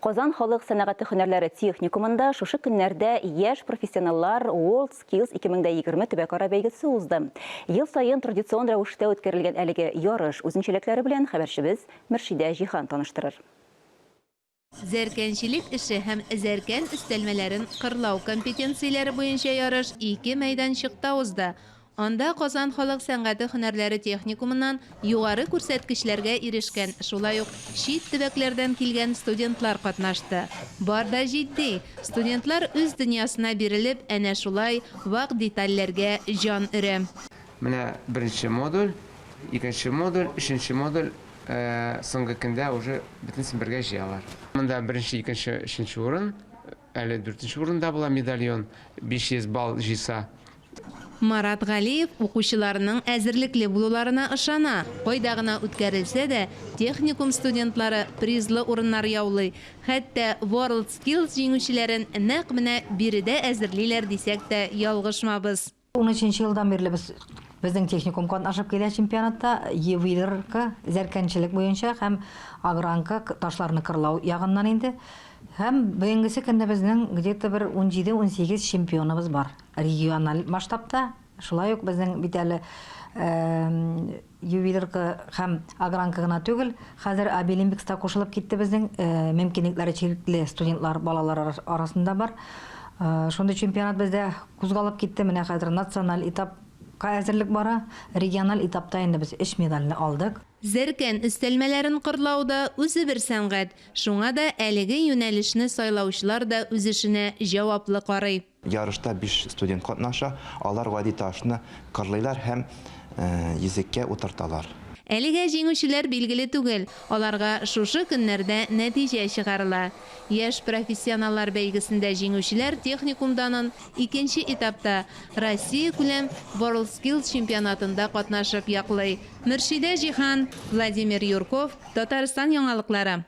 Казан халык сәнәгате һөнәрләре техникумында шушы көннәрдә яшь профессионаллар WorldSkills 2020 төбәкара бәйгесе узды. Ел саен традицион рәвештә үткәрелгән әлеге ярыш үзенчәлекләре белән хәбәрчебез Мөршидә Җиһан таныштырыр. Зәркәнчелек эше һәм зәркән өстәлмәләрен кырлау компетенцияләре буенча ярыш ике мәйданчыкта узды. Анда Казан халык сәнгате һөнәрләре техникумыннан югары күрсәткечләргә ирешкән, шулай ук чит төбәкләрдән килгән студентлар катнашты. Бар да җитди, студентлар үз дөньясына бирелеп, әнә шулай вак детальләргә җан өрә. Менә беренче модуль, икенче модуль, өченче модуль, соңгы көндә уже бөтенесен бергә җыялар. Монда беренче, икенче, өченче урын, әле дүртенче урында була медальон, 500 балл җыйса. Марат Галиев укучыларының әзерлекле булуларына ышана. Кайда гына үткәрелсә дә, техникум студентлары призлы урыннар яулый. Хәтта WorldSkills җиңүчеләрен нәкъ менә биредә әзерлиләр дисәк тә ялгышмабыз. Унөченче елдан бирле без безнең техникум катнашып килә чемпионатта, ювелирка, зәркәнчелек буенча һәм огранка, ташларны кырлау ягыннан инде. Һәм бүгенгесе көндә безнең где-то бер унҗиде-унсигез чемпионыбыз бар. Региональ масштабта, шулай ук безнең бит әле ювелирка һәм огранка гына түгел, хәзер Абилимпикс та кушылып китте безнең, мөмкинлекләре чикле студентлар, балалар арасында бар. Шундый чемпионат бездә кузгалып китте. Менә хәзер националь этапка әзерлек бара. Региональ этапта инде без өч медальне алдык. Зәркән өстәлмәләрен кырлау да үзе бер сәнгать. Шуңа да әлеге юнәлешне сайлаучылар да үз эшенә җаваплы карый. Ярышта биш студент катнаша, алар гади ташны кырлыйлар һәм йөзеккә утырталар. Әлегә җиңүчеләр билгеле түгел, аларга шушы көннәрдә нәтиҗә чыгарыла. Яшь профессионаллар бәйгесендә җиңүчеләр техникум данын икенче этапта Россиякүләм WorldSkills чемпионатында катнашып яклый. Мөршидә Җиһан, Владимир Юрков, Татарстан яңалыклары.